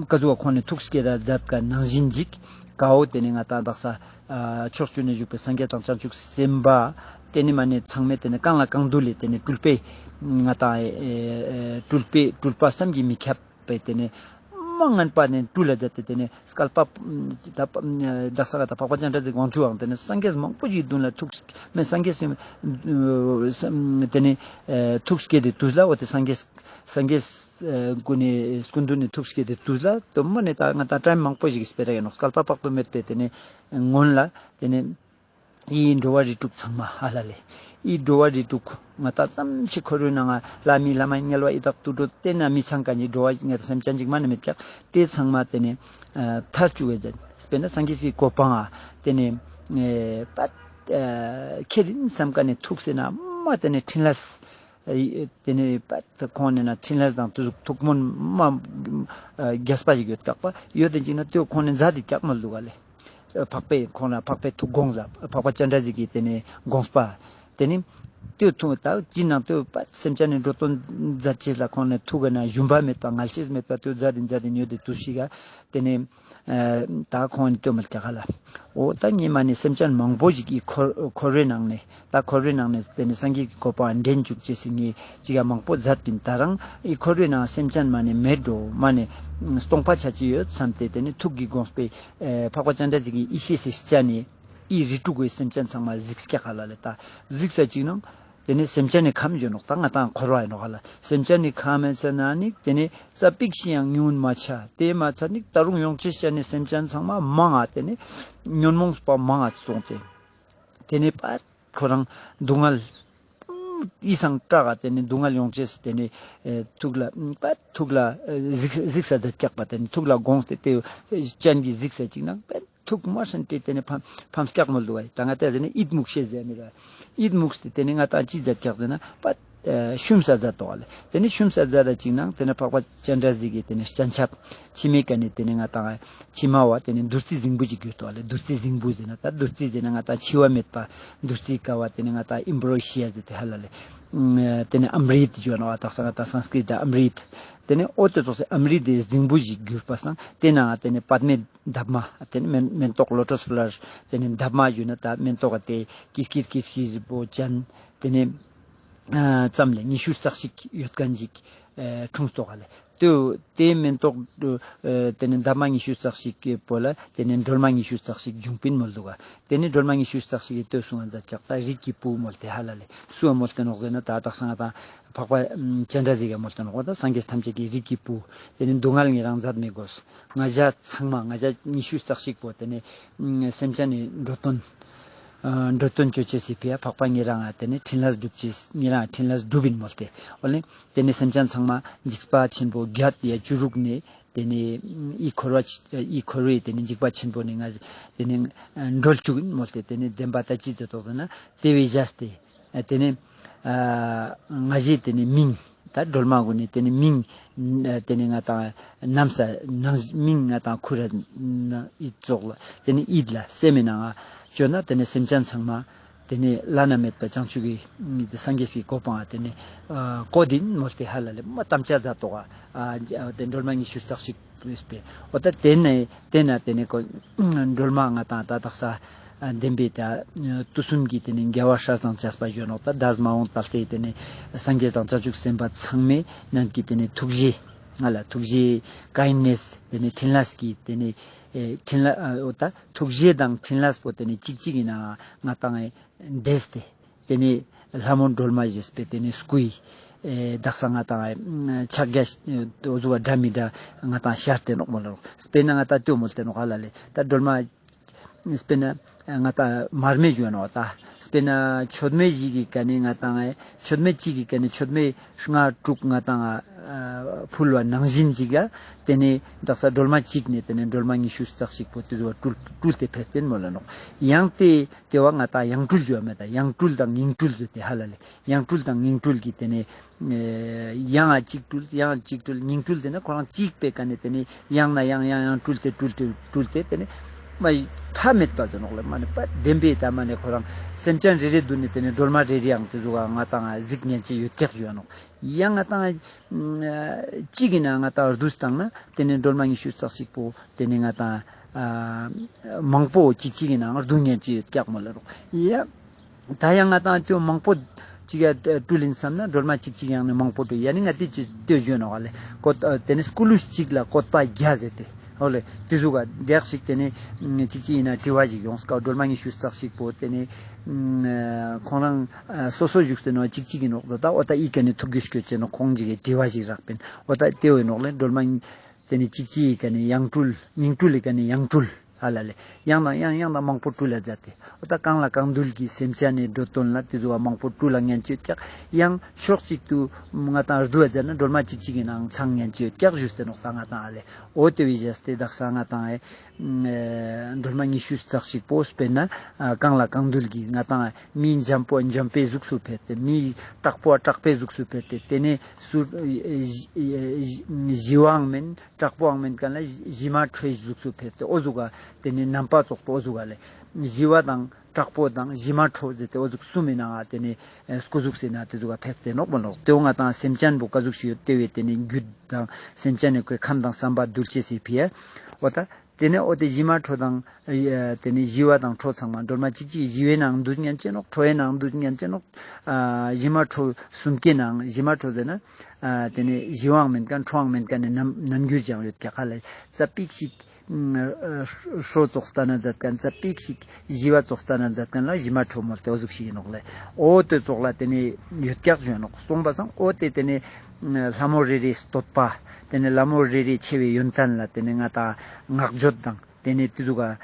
ཀ་ཟུག་ཁོང་ནི་ཐུགས་བསྐྱེད་ད་མཛད་ཀ་ནང་བཞིན་ཅིག་ཀ་བོ་དེ་ནི་ང་ཏང་དག་ས་ཕྱོགས་བཅུ་ནས་བཞུགས་པའི་སངས་རྒྱས་དང་བྱང་ཆུབ་སེམས་དཔའ་དེ་ནི་མ་ནི་ཚང་མས་དེ་ནི་གང་ལ་གང་འདུལ་ལས་དེ་ནི་སྤྲུལ་པའི་ང་ཏང་སྤྲུལ་པའི་སྤྲུལ་པ་བསམ་གྱིས་མི་ཁྱབ་པའི་དེ་ནི་མ་ངན་པ་ནི་སྤྲུལ་ལ་མཛད་དེ་དེ་ནི་བསྐལ་པ་དག་ས་ང་ཏང་འཕགས་པ་སྤྱན་རས་གཟིགས་དབང་ཕྱུག་འང་དེ་ནི་སངས་རྒྱས་མང་པོ་ཞིག་མདུན་ལ་ཐུགས་མེད་སངས་རྒྱས་དེ་ནི་ཐུགས་བསྐྱེད་དེ་དུས་ལ་འོ་དེ་སངས་རྒྱས་སངས་རྒྱས་ཀུན་ནི་སྐུ་མདུན་ནི་ཐུགས་བསྐྱེད་དེ་དུས་ལ་དོ་མ་ནི་ད་ང་ཏང་ཊའིམ་མང་པོ་ཞིག་སྤེ་ར་ཡིན་ནོག་བསྐལ་པ་དཔག་ཏུ་མེད་པའི་དེ་ནི་སྔོན་ལ་དེ་ནི་ཨི་འགྲོ་བ་རིགས་དྲུག་ཚང་མ་ཧ་ལ་ལེ། ཨི་འགྲོ་བ་རིགས་དྲུག་ང་ཏང་ཙམ་ཞིག་འཁོར་བའི་ནང་ང་ལྷ་མི་ལྷ་མ་ཡིན་དམྱལ་བ་ཡི་དྭགས་དུད་འགྲོ་དེ་ན་མི་ཚང་མཁན་ནི་འགྲོ་བ་ང་ཏང་སེམས་ཅན་ཅིག་མ་ནི་མེད་ཀྱག་དེ་ཚང་མ་དེ་ནི་ཐར་བཅུག་པའི་ཟེར་དཔེར་ན་སངས་རྒྱས་སི་གོ་འཕང་ང་དེ་ནི་པད་ཁྱེར་ཡིན་བསམ་མཁན་ནི་ཐུགས་སེ་ན་མ་དེ་ནི་ཕྲིན་ལས་དེ་ནི་པད་ཁོང་ནི་ན་ཕྲིན་ལས་དང་ཐུགས་ཐུགས་སྨོན་མ་རྒྱས་པ་ཞིག་ཡོད་ཀྱག་པ་ཡོད་དེ་ཅིག་ན་དེ་ཁོང་ནི་མཛད་དེ་ཀྱག་མ་ལུག་ག་ལེ། འཕགས་པའི་ཁོང་ལ་འཕགས་པའི་ཐུགས་དགོངས་ལ་འཕགས་པ་སྤྱན་རས་གཟིགས་ཀྱི་དེ་ནི་དགོངས་པ་དེ་ནི་དེ་ཐུགས་ད་ཅི་ནང་དེ་པད་སེམས་ཅན་ནི་འགྲོ་དོན་མཛད་ཅེས་ལ་ཁོང་ནི་ཐུགས་ཀ་ན་ཞུམ་པ་མེད་པ་ངལ་ཤེས་མེད་པ་དེ་མཛད་དེ་མཛད་དེ་ཡོད་དེ་དུས་ཤིག་ག་དེ་ནི། ད་ཁོང་ནི་ལྟོས་མོལ་ཀྱག་ལ། འོ་ད་ཉི་མ་ནི་སེམས་ཅན་མང་པོ་ཞིག་གི་འཁོར་འཁོར་བའི་ནང་ནས་ད་འཁོར་བའི་ནང་ནས་དེ་ནི་སངས་རྒྱས་ཀྱི་གོ་འཕང་འདྲེན་བཅུག་ཅེས་སི་ངས་ཅི་ག་མང་པོ་མཛད་པིན། ད་རང་ཨི་འཁོར་བའི་ནང་སེམས་ཅན་མ་ནི་མེད་འགྲོ་མ་ནི་སྟོང་པ་ཆ་ཅི་ཡོད་བསམ་སྟེ་དེ་ནི་ཐུགས་ཀྱི་དགོངས་པས་འཕགས་པ་སྤྱན་རས་གཟིགས་ཀྱི་ཡེ་ཤེས་སི་སྤྱན་ནི་ཨི་རིགས་དྲུག་གི་སེམས་ཅན་ཚང་མ་གཟིགས་ཀྱག་ལ་ལེ། ད་གཟིགས་ས་ཅིག་ནང་། དེ་ནས་སེམས་ཅན་ནི་ཁམས་ཡོད་ནོག་ད་ང་ཏང་འཁོར་བ་ཡིན་ནོག་ལ། སེམས་ཅན་ནི་ཁམས་ཡིན་ཟེར་ན་ནི་དེ་ནས་རྩ་པིག་ཤི་ཡང་ཉུང་མ་ཆ། དེ་མ་ཚད་ནི་ད་རུང་ཡོང་ཅེས་ཅན་ནི་སེམས་ཅན་ཚང་མ་མང་ང་དེ་ནས་ཉོན་མོངས་པ་མང་ང་སོང་སྟེ། དེ་ནས་པ་ཁོ་རང་སྡུག་བསྔལ་ཡིད་སང་སྐྲག་ག་དེ་ནས་སྡུག་བསྔལ་ཡོང་ཅེས་དེ་ནས་ཐུགས་ལ་པ་ཐུགས་ལ་གཟིགས་གཟིགས་ས་མཛད་ཀྱག་པ་དེ་ནས་ཐུགས་ལ་དགོངས་ཏེ་དེ་ཅན་གྱི་གཟིགས་ས་ཅིག་ནང་པ། ཐུགས་མ་ཧྲན་ཏེ་དེ་ནས་ཕམ་ཕམ་སྐྱག་མོལ་འདུག་ཨ། ད་ང་ཏང་ཟེར་ན་ཡིད་མུག་ཤེས་ཟེར་མི་ར། ཡིད་མུག་སྟེ་དེ་ནས་ང་ཏང་ཅི་མཛད་ཀྱག་ཟེར་ན་པ་ཤུམ་ས་མཛད་དོ་ཨ་ལེ། དེ་ནས་ཤུམ་ས་མཛད་ད་ཅིག་ནང་དེ་ནས་འཕགས་པ་སྤྱན་རས་གཟིགས་ཀྱི་དེ་ནས་སྤྱན་ཆབ་མཆི་མའི་ཀ་ནས་དེ་ནས་ང་ཏང་མཆི་མ་བ་དེ་ནས་བདུད་རྩི་རྫིང་བུ་ཅིག་གྱུར་ཏོ་ཨ་ལེ། བདུད་རྩི་རྫིང་བུ་ཟེར་ན་ད་བདུད་རྩི་ཟེར་ན་ང་ཏང་འཆི་བ་མེད་པ་བདུད་རྩིའི་ཀ་བ་དེ་ནས་ང་ཏང་ཨིམ་བྲོ་ཤི་ཡ་ཟེར་ཏེ་ཧ་ལ་ལེ། དེ་ནས་ཨམ་རི་ཏ་ཞུ་ནོག་ཨ། དག་ས་ང་ཏང་སཾ་སྐྲྀ་ཏ་ཨམ་རི་ཏ། དེ་ནས་འོ་དེ་ཙོགས་སེ་ཨམ་རི་ཏའི་རྫིང་བུ་ཞིག་གྱུར་པ་སང་དེ་ནང་དེ་ནས་པདྨའི་འདབ་མ་དེ་ནས་མེན་མེན་ཏོག་ལོ་ཊས་ཕ་ལ་ཝར་དེ་ནས་འདབ་མ་ཞུ་ན་ད་མེན་ཏོག་དེ་ཀིར་ཀིར་ཀིར་ཀིར་པོ་ཅན་དེ་ནས་ཙམ་ལས་ཉི་ཤུ་རྩ་གཅིག་ཡོད་མཁན་ཞིག་འཁྲུངས་ཏོག་ལེ། དེ་དེ་མེན་ཏོག་དེ་ནས་འདབ་མ་ཉི་ཤུ་རྩ་གཅིག་པོ་ལ་དེ་ནས་སྒྲོལ་མ་ཉི་ཤུ་རྩ་གཅིག་འབྱུང་པིན་མོལ་འདུག་ག། དེ་ནས་སྒྲོལ་མ་ཉི་ཤུ་རྩ་གཅིག་གི་དེ་སུའང་མཛད་ཀྱག་ད་རིགས་ཀྱི་བུ་མོལ་ཏེ་ཧ་ལ་ལེ། སུའང་མོལ་ཏེ་ནོག་ཟེར་ན་ད་དག་ས་ང་ཏང་འཕགས་པ་སྤྱན་རས་གཟིགས་ཀྱིས་མོལ་ཏེ་ནོག་ད་སངས་རྒྱས་ཐམས་ཅད་ཀྱི་རིགས་ཀྱི་བུ། དེ་ནས་སྡུག་བསྔལ་ཉེ་རང་མཛད་མི་དགོས། ང་ཞ་ཚང་མ་ང་ཞ་ཉི་ཤུ་རྩ་གཅིག་པོ་དེ་ནས་སེམས་ཅན་ནི་འགྲོ་དོན་འགྲོ་དོན་ཅོ་ཅེས་སི་ཕི་ཡ་འཕགས་པ་ཉེ་རང་ང་དེ་ནས་ཕྲིན་ལས་སྒྲུབ་ཅེས་ཉེ་རང་ཕྲིན་ལས་སྒྲུབ་ཡིན་མོལ་ཏེ། འོ་ལེ། དེ་ནས་སེམས་ཅན་ཚང་མ་འཇིགས་པ་ཆེན་པོ་བརྒྱད་ཡ་བཅུ་དྲུག་ནས་དེ་ནས་ཨི་འཁོར་བ་ཨི་འཁོར་བའི་དེ་ནས་འཇིགས་པ་ཆེན་པོ་ནས་ང་དེ་ནས་སྒྲོལ་བཅུག་ཡིན་མོལ་ཏེ། དེ་ནས་བདེན་པ་ད་ཅི་ཟེར་ཏོག་ཟེར་ན་དེ་བས་བཞག་སྟེ་དེ་ནས་ང་ཞའི་དེ་ནས་མིང་ད་སྒྲོལ་མ་གུན་ནི་དེ་ནས་མིང་དེ་ནས་ང་ཏང་ནམ་ས་ནང་མིང་ང་ཏང་ཁུ་ར་ཨི་ཙོགས་ལ་དེ་ནས་ཡིད་ལ་སེམས་མི་ནང་ང་བཅོས་ན་དེ་ནས་སེམས་ཅན་ཚང་མ་དེ་ནས་བླ་ན་མེད་པ་བྱང་ཆུབ་ཀྱི་སངས་རྒྱས་ཀྱི་གོ་འཕང་དེ་ནས་བཀོད་ཡིན་མོལ་ཏེ་ཧ་ལ་ལེ། མ་དམ་བཅའ་མཛད་དོག་ག། དེ་སྒྲོལ་མ་ཉི་ཤུ་རྩ་གཅིག་པོས་པས། འོ་ད་དེ་ནས་དེ་ན་དེ་ནས་ཁོ་སྒྲོལ་མ་ང་ཏང་ད་དག་ས་ ཨ་བདེན་པའི་ད་དུས་གསུམ་གྱི་དེ་ནི་དགེ་བ་སྲས་དང་བཅས་པ་ཞུ་ནོག། ད་འདས་མ་འོངས་ད་ལྟའི་དེ་ནི་སངས་རྒྱས་དང་བྱང་ཆུབ་སེམས་དཔའ་ཚང་མའི་ནང་གི་དེ་ནི་ཐུགས་རྗེ་ང་ལ་ཐུགས་རྗེ་ཀའིན་ནེས་དེ་ནི་འཕྲིན་ལས་ཀྱི་དེ་ནི་ཨེ་འཕྲིན་ལས་ཨ་འོ་ད་ཐུགས་རྗེ་དང་འཕྲིན་ལས་པོ་དེ་ནི་གཅིག་གཅིག་ཡིན་ན་ང་ཏང་ཨེ་འདྲེས་ཏེ། དེ་ནས་ལྷ་མོ་སྒྲོལ་མ་ཞེས་པའི་དེ་ནས་སྐུའི་ཨེ་དག་ས་ང་ཏང་ཨེ་ཕྱག་རྒྱ་ཨེ་དོ་ཟུ་བ་འདྲ་མི་འདྲ་ང་ཏང་ཤར་ཏེ་ནོག་མོལ་ལ་ནོག། དཔེར་ན་ང་ཏང་ལྟོས་མོལ་ཏེ་ནོག་ཧ་ལ་ལེ། ད་སྒྲོལ་མ་དཔེར་ན་ང་ཏང་མར་མེ་ཞུ་ནོག། ད་དཔེར་ན་མཆོད་མེ་ཞིག་གི་ཀ་ནས་ང་ཏང་ཨེ་མཆོད་མེ་གཅིག་གི་ཀ་ནས་མཆོད་མེ་ལྔ་དྲུག་ང་ཏང་ཨ་ཕུལ་བ་ནང་བཞིན་ཅིག་ཡ། དེ་ནས་དག་ས་སྒྲོལ་མ་གཅིག་ནས་དེ་ནས་སྒྲོལ་མ་ཉི་ཤུ་རྩ་གཅིག་པོ་དེ་ཟུ་བ་སྤྲུལ་སྤྲུལ་ཏེ་ཕེབས་ཏེ་མོལ་ལ་ནོག། ཡང་དེ་དེ་བ་ང་ཏང་ཡང་སྤྲུལ་ཞུ་བ་མེད་ད། ཡང་སྤྲུལ་དང་ཉིང་སྤྲུལ་ཟེར་ཏེ་ཧ་ལ་ལེ། ཡང་སྤྲུལ་དང་ཉིང་སྤྲུལ་གྱི་དེ་ནས་ཨེ་ཡང་ཨ་གཅིག་སྤྲུལ་ཡང་ཨ་གཅིག་སྤྲུལ་ཉིང་སྤྲུལ་ཟེར་ན་ཁོ་རང་གཅིག་པའི་ཀ་ནས་དེ་ནས་ཡང་ན་ཡང་ཡང་ཡང་སྤྲུལ་ཏེ་སྤྲུལ་ཏེ་སྤྲུལ་ཏེ་དེ་ནས་མ་མཐའ་མེད་པ་ཟེར་ནོག་ལེ། མ་ནི་པ་བདེན་པའི་ད་མ་ནི་ཁོ་རང་སེམས་ཅན་རེ་རེ་འདུག་ནས་དེ་ནས་སྒྲོལ་མ་རེ་རེའང་དེ་ཟུ་ག་ང་ཏང་གཟིགས་ཉན་ཅི་ཡོད་ཀྱག་ཞུ་ནོག། ཡང་ང་ཏང་གཅིག་ཡིན་ན་ང་ཏང་བསྡུས་བཏང་ན་དེ་ནས་སྒྲོལ་མ་ཉི་ཤུ་རྩ་གཅིག་པོ་དེ་ནས་ང་ཏང་ཨ་མང་པོ་གཅིག་གཅིག་ཡིན་ནའང་བསྡུ་ཉན་ཅི་ཡོད་ཀྱག་མོལ་ལ་རོགས། ཡ། ད་ཡང་ང་ཏང་དེ་མང་པོ་གཅིག་ཡ་སྤྲུལ་ཡིན་བསམ་ན་སྒྲོལ་མ་གཅིག་གཅིག་ཡང་ནི་མང་པོ་སྤྲུལ་ཡ་ནི་ང་དེ་ཅི་ལྟོས་བརྗོད་ནོག་ལེ། ཀོ་དེ་ནི་སྐུ་ལུས་གཅིག་ལ་བཀོད་པ་བརྒྱ་ཟེར་ཏེ། ཧོ་ལེ། དེ་ཟུག་ག་དེ་ཡག་ཞིག་དེ་ནི་གཅིག་གཅིག་ཡིན་ན་དྲི་བ་ཞིག་ཡོངས་ཀ་སྒྲོལ་མ་ཉི་ཤུ་རྩ་གཅིག་པོ་དེ་ནི་ཁོང་རང་སོ་སོ་བཞུགས་ཏེ་ནོག་གཅིག་གཅིག་ཡིན་ནོག། ད་ད་འོ་ད་ཨི་ཀ་ནི་ཐུགས་རྒྱུས་སྐྱོད་ཅེ་ནོག་ཁོང་གཅིག་གི་དྲི་བ་ཞིག་རག་པིན། འོ་ད་དེ་བས་ནོག་ལེ་སྒྲོལ་མ་དེ་ནི་གཅིག་གཅིག་ཡི་ཀ་ནི་ཡང་སྤྲུལ་ཉིང་སྤྲུལ་ལི་ཀ་ནི་ཡང་སྤྲུལ་ཧ་ལ་ལེ། ཡང་དང་ཡང་ཡང་དང་མང་པོ་སྤྲུལ་ལ་མཛད་དེ། འོ་ད་གང་ལ་གང་འདུལ་གྱི་སེམས་ཅན་ནི་འགྲོ་དོན་ལ་དེ་ཟུ་བ་མང་པོ་སྤྲུལ་ལ་ཉན་ཅི་ཡོད་ཀྱག། ཡང་ཕྱོགས་གཅིག་ཏུ་ང་ཏང་བསྡུ་བ་མཛད་ན་སྒྲོལ་མ་གཅིག་གཅིག་གི་ནང་ཚང་ཉན་ཅི་ཡོད་ཀྱག་ཞུས་ཏེ་ནོག་ད་ང་ཏང་ཨ་ལེ། འོ་དེ་བས་བཞེས་ཏེ་དག་ས་ང་ཏང་ཨེ་སྒྲོལ་མ་ཉི་ཤུ་རྩ་གཅིག་པོ་དཔེར་ན་གང་ལ་གང་འདུལ་གྱི་ང་ཏང་མི་འཇམ་པོ་འཇམ་པའི་གཟུགས་སུ་ཕེབས་ཏེ་མི་དྲག་པོ་དྲག་པའི་གཟུགས་སུ་ཕེབས་ཏེ་དེ་ནས་སུ་ཞི་བའང་མིན། དྲག་པོའང་མིན་མཁན་ལ་ཞི་མ་ཁྲོའི་གཟུགས་སུ་ཕེབས་ཏེ་འོ་ཟུག་ག་དེ་ནི་རྣམ་པ་ཙོགས་པོ་འོ་ཟུག་ག་ལེ། ཞི་བ་དང་དྲག་པོ་དང་ཞི་མ་ཁྲོ་ཟེར་ཏེ་འོ་ཟུག་གསུམ་མི་ནང་ང་དེ་ནི་སྐུ་གཟུགས་ཟེར་ན་དེ་ཟུག་ག་ཕེབས་ཏེ་ནོག་མོ་ནོག། དེ་འོ་ང་ཏང་སེམས་ཅན་པོ་ག་ཟུག་ཞིག་ཡོད་དེ་བས་དེ་ནི་རྒྱུད་དང་སེམས་ཅན་ནི་ཁོའི་ཁམས་དང་བསམ་པ་འདུལ་ཅེས་སི་ཕི་ཡ། འོ་ད་དེ་ནི་འོ་དེ་ཞི་མ་ཁྲོ་དང་དེ་ནི་ཞི་བ་དང་ཁྲོ་ཚང་མ་སྒྲོལ་མ་གཅིག་གཅིག་ཞི་བའི་ནང་འདུ་ཉན་ཅེ་ནོག། ཁྲོའི་ནང་འདུ་ཉན་ཅེ་ནོག། ཞི་མ་ཁྲོ་གསུམ་ཀའི་ནང་ཞི་མ་ཁྲོ་ཟེར་ན། ཨ་དེ་ནས་ཞི་བའང་མེན་མཁན་ཁྲོའང་མེན་མཁན་ནི་རྣམ་རྣམ་འགྱུར་ཀྱང་ཡོད་ཀྱག་ཧ་ལ་ཙ་པིག་ཞིག་ཨ་ཁྲོ་ཙོགས་ལྟ་ན་མཛད་མཁན་ཙ་པིག་ཞིག་ཞི་བ་ཙོགས་ལྟ་ན་མཛད་མཁན་ལ་ཞི་མ་ཁྲོ་མོལ་ཏེ་འོ་ཟུག་ཞིག་ཡིན་ནོག་ལེ། འོ་དེ་ཙོགས་ལ་དེ་ནས་ཡོད་ཀྱག་ཞུ་ནོག། སོང་པ་སང་འོ་དེ་དེ་ནས་ལྷ་མོ་རེ་རེའི་བསྟོད་པ་དེ་ནས་ལྷ་མོ་རེ་རེའི་ཆེ་བའི་ཡོན་ཏན་ལ་དེ་ནས་ང་ཏང་བསྔགས་བརྗོད་དང་། དེ་ནས་དེ་ཟུག་ག་ཨ་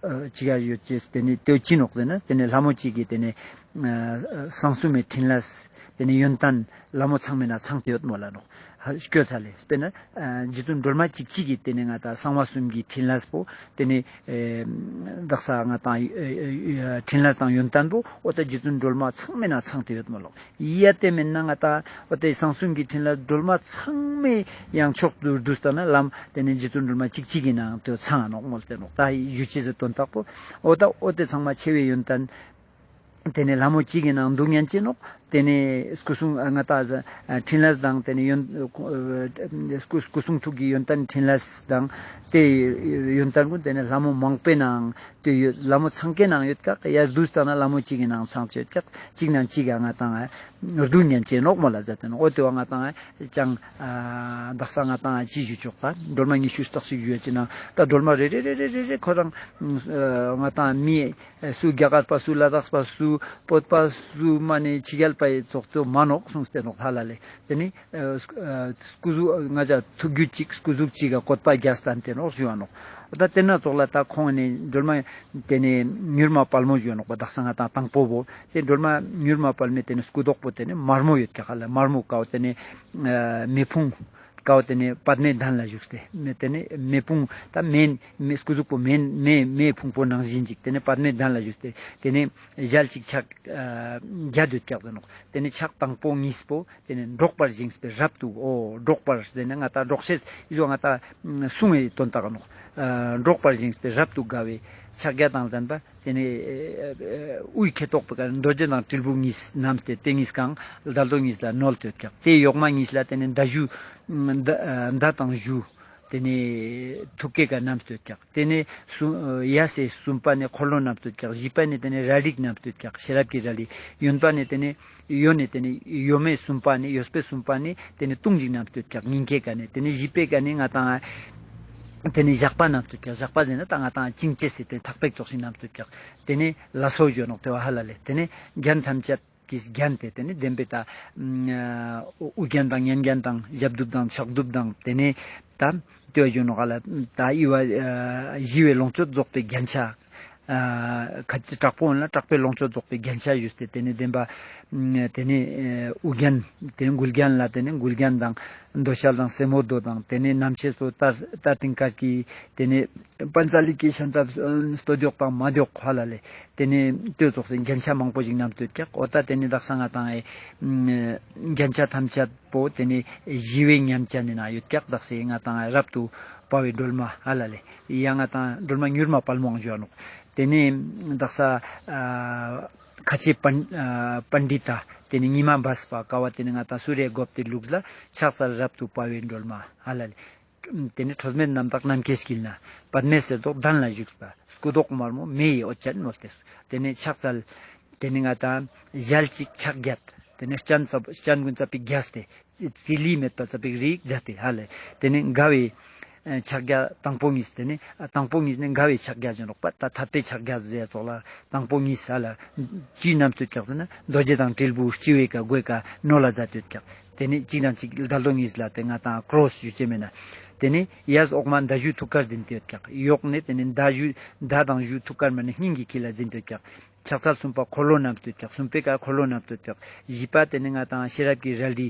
ཨ་ཅི་ག་ཡོད་ཅེས་དེ་ནས་དེ་ཅི་ནོག་ཟེར་ན་དེ་ནས་ལྷ་མོ་གཅིག་གི་དེ་ནས་ཨ་གསང་གསུམ་མའི་འཕྲིན་ལས་དེ་ནས་ཡོན་ཏན་ལྷ་མོ་ཚང་མའི་ནང་ཚང་སྟེ་ཡོད་མོ་ལ་ནོག། ཧ་སྐྱོད་ཚ་ལེ། དཔེར་ན་ཨ་རྗེ་བཙུན་སྒྲོལ་མ་གཅིག་གཅིག་གི་དེ་ནས་ང་ཏང་གསང་བ་གསུམ་གྱི་འཕྲིན་ལས་པོ་དེ་ནས་ཨེ་དག་ས་ང་ཏང་ཨེ་ཨེ་འཕྲིན་ལས་དང་ཡོན་ཏན་པོ་འོ་ད་རྗེ་བཙུན་སྒྲོལ་མ་ཚང་མའི་ནང་ཚང་སྟེ་ཡོད་མོ་ལོག། ཡ་དེ་མེན་ན་ང་ཏང་འོ་དེ་གསང་གསུམ་གྱི་འཕྲིན་ལས་སྒྲོལ་མ་ཚང་མའི་ཡང་མཆོག་ཏུ་བསྡུས་ཏེ་ན་ལམ་དེ་ནས་རྗེ་བཙུན་སྒྲོལ་མ་གཅིག་གཅིག་གི་ནང་དུ་ཚང་ནོག་མོལ་ཏེ་ནོག། ད་ཡུ་ཅི་ཟེར་དོན་དག་པོ་འོ་ད་འོ་དེ་ཚང་མ་ཆེ་བའི་ཡོན་ཏན་དེ་ནས་ལྷ་མོ་གཅིག་གི་ནང་འདུ་ཉན་ཅེ་ནོག། དེ་ནས་སྐུ་གསུང་ང་ཏང་འཕྲིན་ལས་དང་དེ་ནས་ཡོན་སྐུ་སྐུ་གསུང་ཐུགས་ཀྱི་ཡོན་ཏན་འཕྲིན་ལས་དང་དེ་ཡོན་ཏན་ཀུན་དེ་ནས་ལྷ་མོ་མང་པོའི་ནང་དེ་ཡོད། ལྷ་མོ་ཚང་ཀའི་ནང་ཡོད་ཀྱག། ཡ་བསྡུས་ཏེ་ན་ལྷ་མོ་གཅིག་གི་ནང་ཚང་ཡོད་ཀྱག། གཅིག་ནང་གཅིག་ག་ང་ཏང་བསྡུ་ཉན་ཅེ་ནོག་མོ་ལ་མཛད་དེ་ནོག། འོ་དེ་བ་ང་ཏང་ཅང་ཨ་དག་ས་ང་ཏང་ཅི་ཞུ་ཆོག། ད་སྒྲོལ་མ་ཉི་ཤུ་རྩ་གཅིག་ཞུ་ཡ་ཅི་ན་ད་སྒྲོལ་མ་རེ་རེ་རེ་རེ་རེ་རེ་ཁོ་རང་ང་ཏང་མི་སུ་རྒྱ་གར་པ་སུ་ལ་དྭགས་པ་སུ་བོད་པ་སུ་མ་ནེ་ཕྱི་རྒྱལ་པ་ཡི་ཙོགས་ཏེ་མ་ནོག་གསུངས་ཏེ་ནོག་ཧ་ལ་ལེ། དེ་ནི་ཨ་སྐུ་གཟུགས་ང་ཅག་ཐུགས་རྒྱུད་གཅིག་སྐུ་གཟུགས་གཅིག་ག་བཀོད་པ་བརྒྱ་སྟན་ཏེ་ནོག་ཞུ་བ་ནོག། ད་དེ་ན་ཙོགས་ལ་ད་ཁོང་ནི་སྒྲོལ་མ་དེ་ནི་མྱུར་མ་དཔའ་མོ་ཞུ་བ་ནོག་པ། དག་ས་ང་ཏང་དང་པོ་བོ་དེ་སྒྲོལ་མ་མྱུར་མ་དཔའ་མོ་དེ་ནི་སྐུ་མདོག་པོ་དེ་ནི་དམར་མོ་ཡོད་ཀྱག་ཧ་ལ། དམར་མོ་ཀའོ་དེ་ནི་ཨ་མེ་ཕུང་ཀའོ་དེ་ནི་པདྨའི་གདན་ལ་བཞུགས་ཏེ་མེ་དེ་ནི་མེ་ཕུང་ད་མེ་མེ་སྐུ་གཟུགས་པོ་མེ་མེ་མེ་ཕུང་པོ་ནང་བཞིན་ཅིག་དེ་ནི་པདྨའི་གདན་ལ་བཞུགས་ཏེ་དེ་ནི་ཞལ་གཅིག་ཕྱག་ཨ་བརྒྱད་ཡོད་ཀྱག་དེ་ནོག། དེ་ནི་ཕྱག་དང་པོ་གཉིས་པོ་དེ་ནི་འདྲོག་པར་བཞེངས་པའི་རབ་ཏུ་འོ་འདྲོག་པར་ཟེར་ན་ང་ཏང་འདྲོག་ཤེས་ཨི་ཟོ་ང་ཏང་གསུང་བའི་དོན་དག་ནོག། ཨ་འདྲོག་པར་བཞེངས་པའི་རབ་ཏུ་དགའ་བའི་ཕྱག་རྒྱ་དང་ལྡན་པ། དེ་ནས་ཨ་དབུའི་ཁ་དོག་པོ་ཀ་རྡོ་རྗེ་དང་དྲིལ་བུ་གཉིས་བསྣམས་ཏེ་དེ་གཉིས་ཀའང་མདའ་རྡོ་གཉིས་ལ་བསྣོལ་ཏེ་ཡོད་ཀྱག། དེའི་གཡོག་མ་གཉིས་ལ་དེ་ནས་མདའ་གཞུ་མདའ་ཨ་མདའ་དང་གཞུ་ ཏེ་ནེ་ཐུགས་ཀའི་ཀ་བསྣམས་ཏེ་ཡོད་ཀྱག། ཏེ་ནེ་གསུམ་ཡ་སེ་གསུམ་པ་ནི་འཁོར་ལོ་བསྣམས་ཏེ་ཡོད་ཀྱག། བཞི་པ་ནི་ཏེ་ནེ་རལ་གྲི་བསྣམས་ཏེ་ཡོད་ཀྱག། ཤེས་རབ་ཀྱི་རལ་གྲི། གཡོན་པ་ནི་ཏེ་ནེ་གཡོན་ནི་ཏེ་ནེ་གཡོན་མེ་གསུམ་པ་ནི་གཡོན་པེ་གསུམ་པ་ནི་ཏེ་ནེ་དུང་ཞིག་བསྣམས་ཏེ་ཡོད་ཀྱག། སྙིང་གའི་ཀ་ནེ། ཏེ་ནེ་བཞི་པའི་ཀ་ནེ་ང་ཏང་ཏེ་ནེ་ཞགས་པ་བསྣམས་ཏེ་ཡོད་ཀྱག། ཞགས་པ་ཟེར་ན་ད་ང་ཏང་ཅིང་ཅེས་སི་ཏེ་ཐག་པེ་ཙོགས་ཤིག་བསྣམས་ཏེ་ཡོད་ཀྱག། ཏེ་ནེ་ལ་སོགས་ཞུ་ནོག་ཏེ་བོ་ཧ་ལ་ལེ། ཏེ་ནེ་རྒྱན་ཐམས་ཅད་ཀྱི་རྒྱན་ཏེ་ཏེ་ནེ་བདེན་པའི་ད་ཨ་དབུ་རྒྱན་དང་སྙན་རྒྱན་དང་ཞབས་གདུབ་དང་ཕྱག་གདུབ་དང་ཏེ་ནེ་ད་ལྟོས་ཞུ་ནོག་ཧ་ལ། ད་ཨི་བ་ཨ་ཞི་བའི་ལོངས་སྤྱོད་རྫོགས་པའི་རྒྱན་ཆ། ཨ་ཁ་ཅིག་དྲག་པོ་ཡིན་ན་དྲག་པོའི་ལོངས་སྤྱོད་རྫོགས་པའི་རྒྱན་ཆ་ཞུས་ཏེ་ཏེ་ནེ་བདེན་པ་ཨ་ཏེ་ནེ་ཨ་དབུ་རྒྱན་ཏེ་ནེ་མགུལ་རྒྱན་ལ་ཏེ་ནེ་མགུལ་རྒྱན་དང་འདོད་ཞལ་དང་སེ་མོ་རྡོ་དང་ཏེ་ནེ་རྣམ་ཤེས་པོ་ཏར་ཏར་ཏིང་དཀར་གྱི་ཏེ་ནེ་པཉྩ་ལི་ཀའི་ཤམ་ཐབས་ཨ་སྟོད་གཡོགས་དང་མ་གཡོགས་ཧ་ལ་ལེ། ཏེ་ནེ་ལྟོས་ཙོགས་སེ་རྒྱན་ཆ་མང་པོ་ཞིག་བསྣམས་ཏེ་ཡོད་ཀྱག། འོ་ད་ཏེ་ནེ་དག་ས་ང་ཏང་ཨེ་རྒྱན་ཆ་ཐམས་ཅད་པོ་ཏེ་ནེ་ཞི་བའི་ཉམས་ཅན་ནི་ནང་ཡོད་ཀྱག། དག་ས་ང་ཏང་ཨེ་རབ་ཏུ་དཔའ་བའི་སྒྲོལ་མ་ཧ་ལ་ལེ། ཡང་ང་ཏང་སྒྲོལ་མ་མྱུར་མ་དཔའ་མོ་ཞུ་ནོག། ཏེ་ནེ་དག་ས་ཨ་ཁ་ཆེ་པཎ་ཨ་པཎྜི་ཏ་ཏེ་ནེ་ཉི་མ་སྦས་པ་ཀ་བོ་ཏེ་ནེ་ང་ཏང་སུ་རེ་དགོས་ཏེ་ལུགས་ལ་ཕྱག་འཚལ་རབ་ཏུ་དཔའ་བའི་སྒྲོལ་མ་ཧ་ལ་ལེ། ཏེ་ནེ་ཁྲོ་མེད་རྣམ་དག་ནམ་མཁའི་དཀྱིལ་ན། པདྨའི་གསེར་མདོག་གདན་ལ་བཞུགས་པ། སྐུ་མདོག་དམར་མོ་མེ་ཡི་འོད་ཅན་ནོར་ཏེ། ཏེ་ནེ་ཕྱག་འཚལ། ཏེ་ནེ་ང་ཏང་ཞལ་གཅིག་ཕྱག་བརྒྱད། ཏེ་ནེ་སྤྱན་ཙབ་སྤྱན་ཀུན་ཙབ་པའི་རྒྱས་ཏེ། ཙི་ལི་མེད་པ་ཙབ་པའི་རིགས་མཛད་དེ་ཧ་ལ་ལེ། ཏེ་ནེ་དགའ་བའི་ཨ་ཕྱག་རྒྱ་དང་པོ་གཉིས། ཏེ་ནེ་ཨ་དང་པོ་གཉིས་ནི་དགའ་བའི་ཕྱག་རྒྱ་ཞུ་ནོག་པ། ད་ཐད་པའི་ཕྱག་རྒྱ་ཟེར་ཙོགས་ལ་དང་པོ་གཉིས་ཧ་ལ་ཅི་བསྣམས་ཏེ་ཡོད་ཀྱག་ཟེར་ན་རྡོ་རྗེ་དང་དྲིལ་བུ་སྤྱི་བོའི་ཀ་མགོའི་ཀ་ནོར་ལ་མཛད་དེ་ཡོད་ཀྱག། ཏེ་ནེ་གཅིག་དང་གཅིག་ཟླ་ལོ་གཉིས་ལ་ཏེ་ང་ཏང་ཀྲོས་ཞུ་ཅེས་མེད་ན། ཏེ་ནེ་གཡས་འོག་མ་མདའ་གཞུ་ཐུགས་ཀར་འཛིན་ཏེ་ཡོད་ཀྱག། གཡོན་ནེ་ཏེ་ནེ་མདའ་གཞུ་མདའ་དང་གཞུ་ཐུགས་ཀར་མ་ནེ་སྙིང་གི་དཀྱིལ་ལ་འཛིན་ཏེ་ཡོད་ཀྱག། ཕྱག་འཚལ་གསུམ་པ་འཁོར་ལོ་བསྣམས་ཏེ་ཡོད་ཀྱག། གསུམ་པའི་ཀ་འཁོར་ལོ་བསྣམས་ཏེ་ཡོད་ཀྱག། བཞི་པ་ཏེ་ནེ་ང་ཏང་ཤེས་རབ་ཀྱི་རལ་གྲི་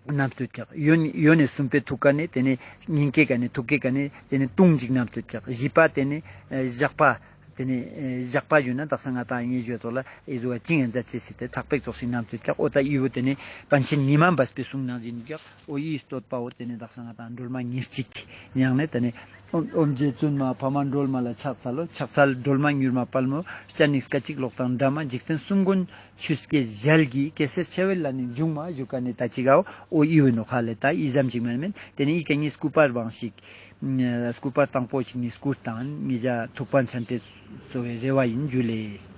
བསྣམས་ཏེ་ཡོད་ཀྱག། གཡོན་གཡོན་ནེ་གསུམ་པའི་ཐུགས་ཀ་ནེ་ཏེ་ནེ་སྙིང་གའི་ཀ་ནེ་ཐུགས་ཀའི་ཀ་ནེ་ཏེ་ནེ་དུང་ཞིག་བསྣམས་ཏེ་ཡོད་ཀྱག། བཞི་པ་ཏེ་ནེ་ཨ་ཞགས་པ། ཏེ་ནེ་ཨེ་ཞགས་པ་ཞུ་ན་དག་ས་ང་ཏང་ངེ་ཞུ་ཙོགས་ལ་ཨི་ཟུག་ག་ཅིང་ཡང་མཛད་ཅེས་སི་ཏེ་ཐག་པེ་ཙོགས་ཤིག་བསྣམས་ཏེ་ཡོད་ཀྱག། འོ་ད་ཨི་བོ་ཏེ་ནེ་པཎ་ཆེན་ཉི་མ་སྦས་པའི་གསུང་ནང་བཞིན་ཡོད་ཀྱག། འོ་ཨི་བསྟོད་པ་བོ་ཏེ་ནེ་དག་ས་ང་ཏང་སྒྲོལ་མ་ཉེར་གཅིག་ཡང་ནེ་ཏེ་ནེ་ཨོཾ་རྗེ་བཙུན་མ་འཕགས་མ་སྒྲོལ་མ་ལ་ཕྱག་འཚལ་ལོ། ཕྱག་འཚལ་སྒྲོལ་མ་མྱུར་མ་དཔའ་མོ། སྤྱན་ནི་སྐད་ཅིག་གློག་དང་འདྲ་མ། འཇིག་རྟེན་གསུམ་མགོན་ཆུ་སྐྱེས་ཞལ་གྱི། གེ་སར་ཆེ་བའི་ལྷ་ནི་འབྱུང་མ་ཞུ་ཀ་ནེ་ད་ཅི་གའོ་འོ་ཨི་བོ་ནོག་ཧ་ལ་ལེ། ད་ཨི་ཙམ་ཞིག་མན་མན། ཏེ་ནེ་ཨི་ཀ་ནེ་སྐུ་པར་བང་ཞིག། སྐུ་པར་དང་པོ་ཞིག་ནི་སྐུ་བལྟམས། ཉེ་ཞ་ཐུགས་ཕན་མཚན་བྲལ་གསོལ་བའི་རེ་བ་ཡིན། ཇུ་ལེ།